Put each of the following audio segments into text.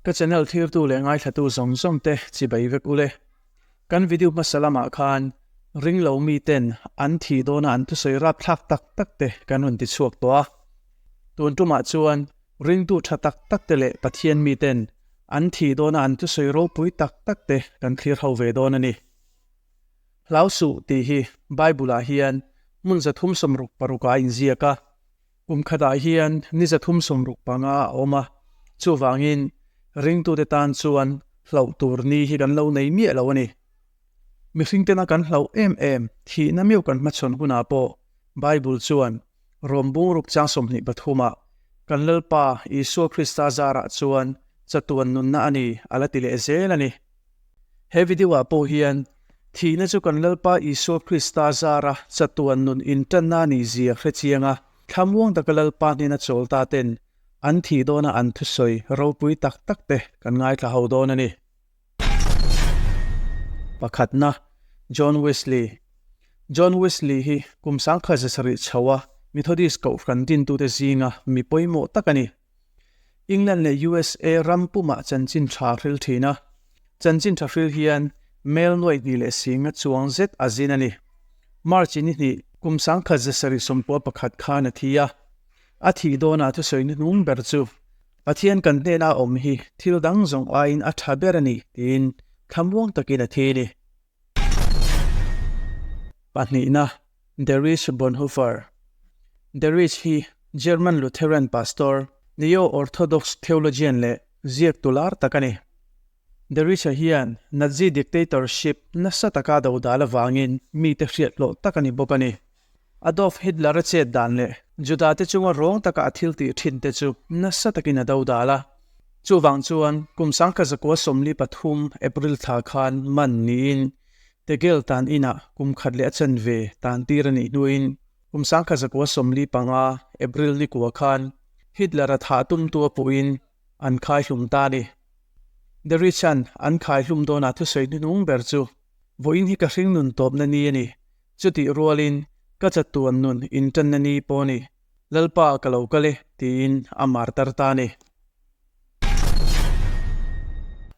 Ka channel thirtu leh ngaithlatu zawng zawng te chibai vek ule. Kan video hmasa lamah khan ringlo miten an thih dawna an thusawi rapthlak tak tak te kan rawn ti chhuak tawh a. Tun tumah chuan ringtu tha tak tak te leh Pathian miten an thih dawna an thusawi ropui tak tak te kan thlir ho ve dawn a ni. Hlau suh tih hi Bible ah hian hmun 366 ah a inziak a. Kum khatah hian ni 365 a awm a, chuvangin ringtute tan chuan hlauh tur ni hi kan lo nei miah lo a ni. Mihring tena kan hlauh em em thihna meuh kan hmachhawn hunah pawh Bible chuan Rom bungruk chang 23 ah kan Lalpa Isua Krista zarah chuan chatuan nunna a ni a la ti leh zel a ni. He video ah pawh hian thihna chu kan Lalpa Isua Krista zara chatuan nun intanna a nih zia hre chiang a, thlamuang taka Lalpa hnena chawl ta ten an thih dawna an thusawi ropui tak tak te kan ngaithla ho dawn a ni. Pakhatna, John Wesley John Wesley hi kum 1700 chho a Methodist kohhran dintute zinga mi pawimawh tak a ni. England leh USA ram pumah chanchin tha hril thin a, chanchin tha hril hian mel nuai hnih leh singa chuang zet a zin a ni. March in hnih kum 1791 khan a thi a, a thih dawnah thusawi hnuhnung ber chu Pathian kan hnena awm hi thil dang zawng aiin a tha ber a ni tiin thlamuang takin a thi a ni. Pahnihna, Dietrich Bonhoeffer Dietrich hi German Lutheran pastor, Neo-Orthodox theologian leh ziaktu lar tak a ni. Dietrich-a hian Nazi dictatorship nasa taka do dal avangin mite hriat hlawh tak a ni bawk a ni. Adolf Hitler-a chet dan leh Juda-te chunga rawng taka a thil tih thin te chu nasa takin a do dal a. Chuvang chuan kum 1943 April thla khan man niin Tegel tan inah kum khat leh a chanve tan tir a nih hnuin kum 1945 April ni kua khan Hitler-a thah tumtu a puhin an khai hlum ta a ni. Dietrich-a'n an khai hlum dawnah thusawi hnuhnung ber chu vawiin hi ka hring nun tawpna ni a ni. Chutih rualin ka chatuan nun intanna ni pawh a ni. Lalpa ka lo kal e tiin a martar ta a ni.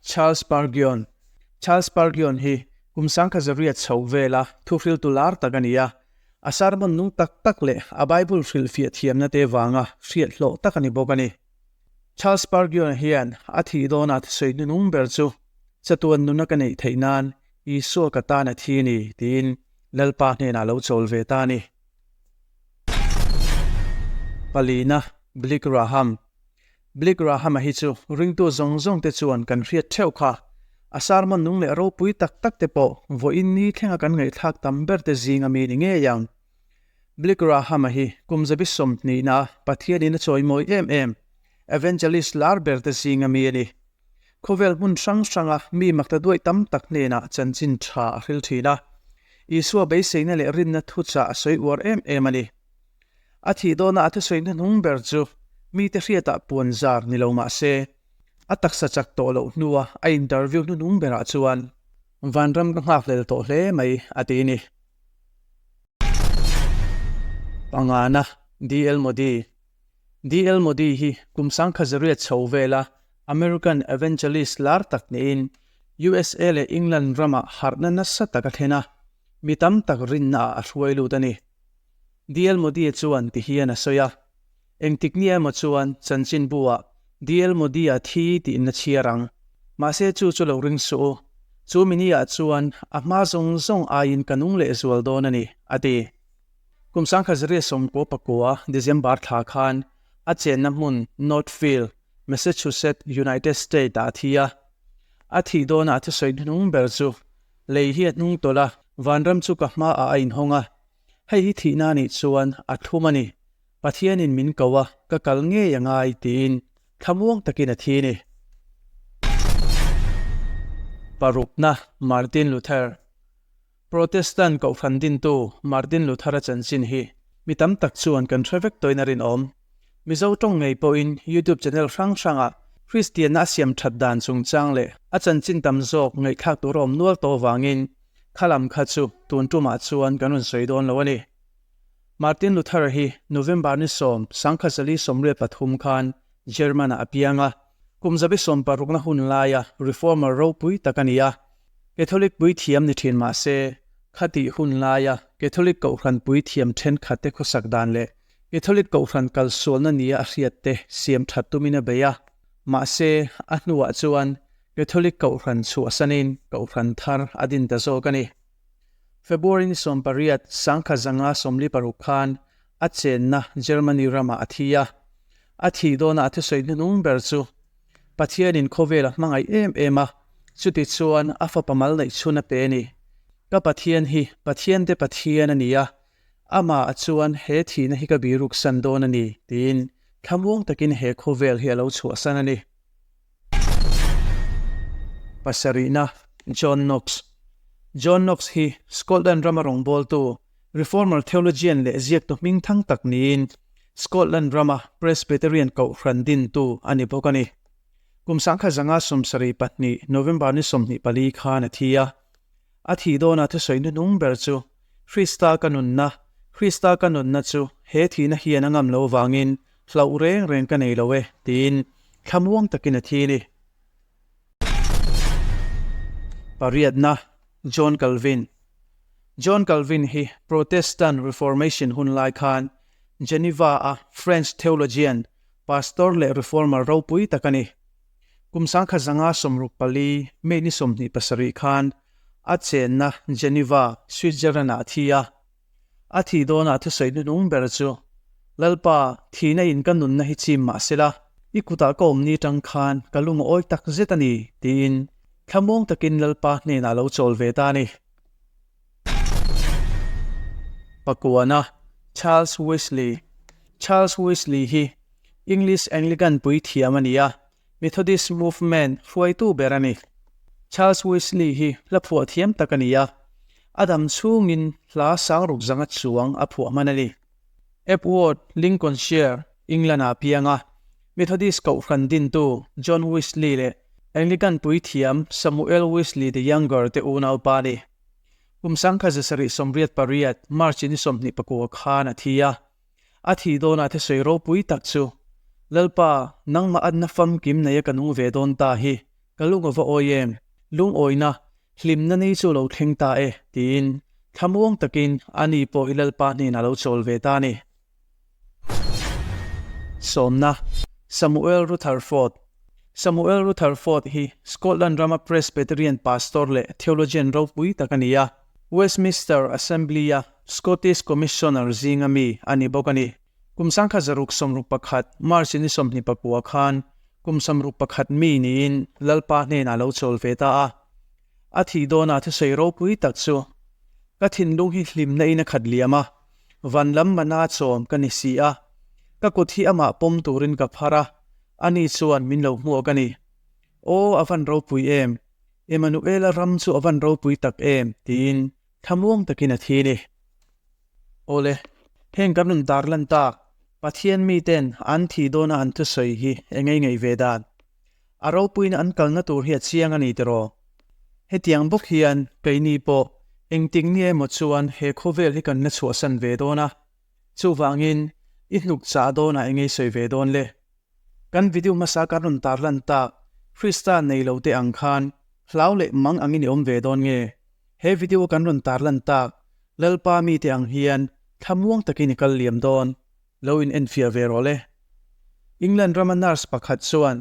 Charles Spurgeon Charles Spurgeon hi kum 1900 chho vela thuhriltu lar tak a ni a, a sermon nung tak tak leh a Bible hrilhfiah thiamna te vanga hriat hlawh tak a ni bawk a ni. Charles Spurgeon hian a thih dawnah thusawi hnuhnung ber chu chatuan nuna ka neih theih nan Isua ka tan a thi a ni tiin Lalpa hnenah lo chawl ve ta a ni. Palina, Billy Graham Billy Graham-a hi chu ringtu zawng zawng te chuan kan hriat theuh kha. A sermon nung leh ropui tak tak te pawh vawiin ni thlenga kan ngaihthlak tam ber te zinga mi ni ngei ang. Billy Graham-a hi kum zabi 20 na Pathianin a chawimawi em em evangelist lar ber te zinga mi a ni. Khawvel hmun hrang hranga mi makta duai tam tak hnenah chanchin tha a hril thin a. Isua beiseina leh rinna thuchah a sawi uar em em a ni. A thih dawna a thusawi hnuhnung ber chu mite hriatah puan zar ni lo mah se, a taksa chak tawh loh hnua a interview hnuhnung berah chuan Vanram ka nghakhlel tawh hle mai a ti a ni. Pangana, DL Moody DL Moody hi kum 1900 chho vela American evangelist lar tak niin USA leh England ramah harhna nasa tak a thlen a, mi tam tak rinnaah a hruai lut a ni. DL Moody chuan ti hian a sawi a, Engtik ni emaw chuan chanchinbu-ah DL Moody-a thi tiin a chhiar ang. Mahse chu chu lo ring suh u. Chu mini-ah chuan a hma zawng zawng aiin ka nung leh zual dawn a ni, a ti. Kum 1999 December thla khan a chenna hmun Northfield, Massachusetts, United States-ah a thi a. A thih dawnah a thusawi hnuhnung ber chu lei hi a hnung tawlh a, vanram chu ka hmaah a inhawng a, Hei hi thihna anih chuan a thlum a ni. Pathianin min ko a, ka kal ngei a ngai tiin thlamuang takin a thi a ni. Parukna, Martin Luther Protestant kohhran dintu Martin Luther-a chanchin hi mi tam tak chuan kan hre vek tawhin a rinawm. Mizo tawng ngei pawhin YouTube channel hrang hrangah Kristianna a siam that dan chungchang leh a chanchin tam zawk ngaihthlak tur a awm nual tawh avangin Khalam kha chu tun tumah chuan kan rawn sawi dawn lo a ni. Martin Luther hi November ni 10, 1483 khan German-ah a piang a. Kum 16na hun laia Reformer ropui tak a ni a, Catholic puithiam ni thin mah se, khatih hun laia Catholic Kohhran puithiam thenkhatte khawsak dan leh Catholic Kohhran kalsualna nia a hriatte siam that tumin a bei a, mahse, a hnuah chuan Catholic Kohhran chhuahsanin Kohhran thar a din ta zawk a ni. February ni 18, 1946 khan a chenna Germany ramah a thi a. A thih dawnah a thusawi hnuhnung ber chu Pathianin khawvel a hmangaih em em a, chuti chuan a fapa mal neih chhun a pe a ni. Ka Pathian hi Pathiante Pathian a ni a, amah chuan he thihna hi ka biruk san dawn a ni, tiin thlamuang takin he khawvel hi a lo chhuahsan a ni. Pasarihna, John Knox John Knox hi Scotland rama rawngbawltu, Reformer theologian leh ziaktu hming thang tak niin Scotland rama Presbyterian Kohhran dintu a ni bawk a ni. Kum 1972 November ni 24 khan a thi a. A thih dawnah thusawi hnuhnung ber chu Krista ka nunna, Krista ka nunna chu he thihna hian a ngam lo vangin hlauh reng reng ka nei lo e, tiin thlamuang takin a thi a ni. Pariatna, John Calvin John Calvin hi Protestant Reformation hun lai khan Geneva-a French theologian, pastor leh reformer ropui tak a ni. Kum 1964, May ni 27 khan a chenna Geneva, Switzerland-ah a thi a. A thih dawnah thusawi hnuhnung ber chu, Lalpa, thihna in ka nunna hi chim mah sela, i kutah ka awm ni tang khan ka lung a awi tak zet a ni, tiin thlamuang takin Lalpa hnenah lo chawl ve ta a ni. Pakuana, Charles Wesley Charles Wesley hi English Anglican puithiam a ni a, Methodist Movement hruaitu ber a ni. Charles Wesley hi hla phuah thiam tak a ni a, a dam chhungin hla sangruk zanga chuang a phuah hman a ni. Epworth, Lincolnshire, England-ah a piang a, Methodist Kohhran dintu John Wesley leh Anglican puithiam Samuel Wesley the Younger te unaupa a ni. Kum 1788, March ni 29 khan a thi a. A thih dawnah thusawi ropui tak chu, Lalpa, nangmah atna famkim neia ka nung ve dawn ta hi, ka lung a va awi em? Lungawina, hlimna ni chu lo thleng ta e, tiin thlamuang takin ani pawh hi Lalpa hnenah lo chawl ve ta a ni. Sawmna, Samuel Rutherford Samuel Rutherford hi Scotland rama Presbyterian pastor leh theologian ropui tak a ni a. Westminster Assembly-a Scottish Commissioner zinga mi a ni bawk a ni. Kum 1661, March ni 29 khan kum 61 mi niin Lalpa hnenah lo chawl ve ta a. A thih dawnah thusawi ropui tak chu, Ka thinlung hi hlimna in a khat liam a, van lam mana chawm ka ni si a, ka kut hi amah pawm turin ka phar a, ani chuan min lo hmuak a ni. Aw, a van ropui em! Emmanuela ram chu a van ropui tak em! tiin thlamuang takin a thi a ni. Awle, heng kan rawn dar lan tak, Pathian miten an thih dawna an thusawi hi eng ei ngaih ve dan? A ropuina an kalna tur hi a chiang a ni tiraw? Hetiang bawk hian keini pawh engtik ni emaw chuan he khawvel hi kan la chhuahsan ve dawn a, chuvangin i hnuk chah dawnah eng ei sawi ve dawn le? Kan video hmasa kan rawn tar lan tak Krista nei lo te ang khan hlau leh mang angin i awm ve dawn nge? He video kan rawn tar lan tak Lalpa mite ang hian thlamuang takin i kal liam dawn lo in enfiah ve rawh le. England rama nurse pakhat chuan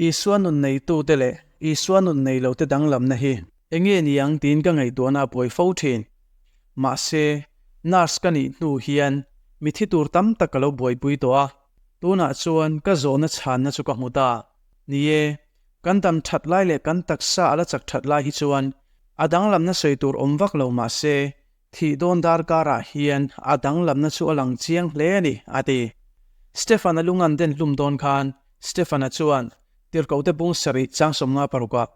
Isua nun neitute leh Isua nun nei lo te danglamna hi enge niang tiin ka ngaihtuahna a buai fo thin. Mahse, nurse ka nih hnu hian mithi tur tam tak ka lo buaipui tawh a. Tunah chuan ka zawhna chhanna chu ka hmu ta. Ni e, kan dam that lai leh kan taksa a la chak that lai hi chuan a danglamna sawi tur awm vak lo mah se, thih dawn darkarah hian a danglamna chu a lang chiang hle a ni, a ti. Stefan-a lung an den hlum dawn khan Stefan-a chuan Tirhkohte bung sarih chang 56ah,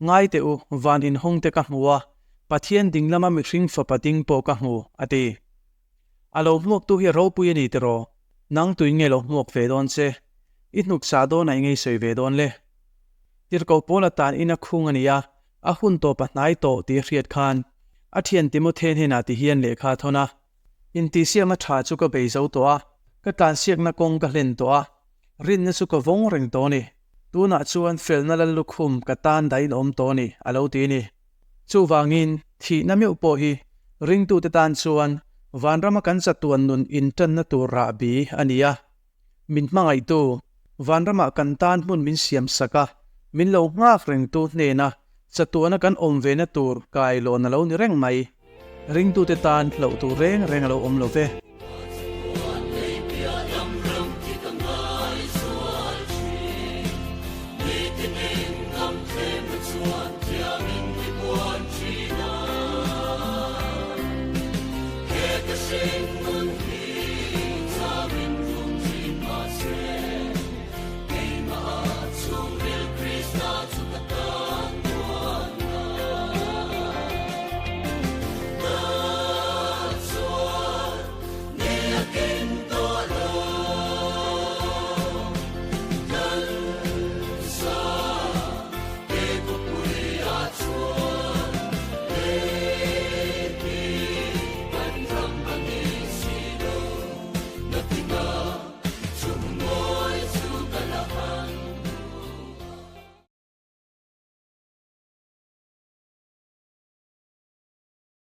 Ngai teh u, van inhawngte ka hmu a, Pathian ding lama mihring fapa ding pawh ka hmu, a ti. A lo hmuaktu hi a ropui a ni tiraw? Nang tuin nge lo hmuak ve dawn che? I hnuk chah dawnah i ngei sawi ve dawn le. Tirhkoh pawl atan in a khung a ni a, a hun tawp a hnai tawh tih a hriat khan a thian Timothe hnenah ti hian lehkha a thawn a, Intihsiakna tha chu ka bei zo tawh a, ka tlansiakna kawng ka hlen tawh a, rinna chu ka vawng reng tawh a ni. Tunah chuan felna lal lukhum ka tan dahin a awm tawh a ni, a lo ti a ni. Chuvangin, thihna meuh pawh hi ringtute tan chuan vanrama kan chatuan nun intanna tur rahbi a ni a. Min hmangaihtu, vanramah kan tan hmun min siam sak a, min lo nghak rengtu hnena chatuana kan awm vena tur kailawn a lo ni reng mai. Ringtute tan hlauh tur reng reng a lo awm lo ve.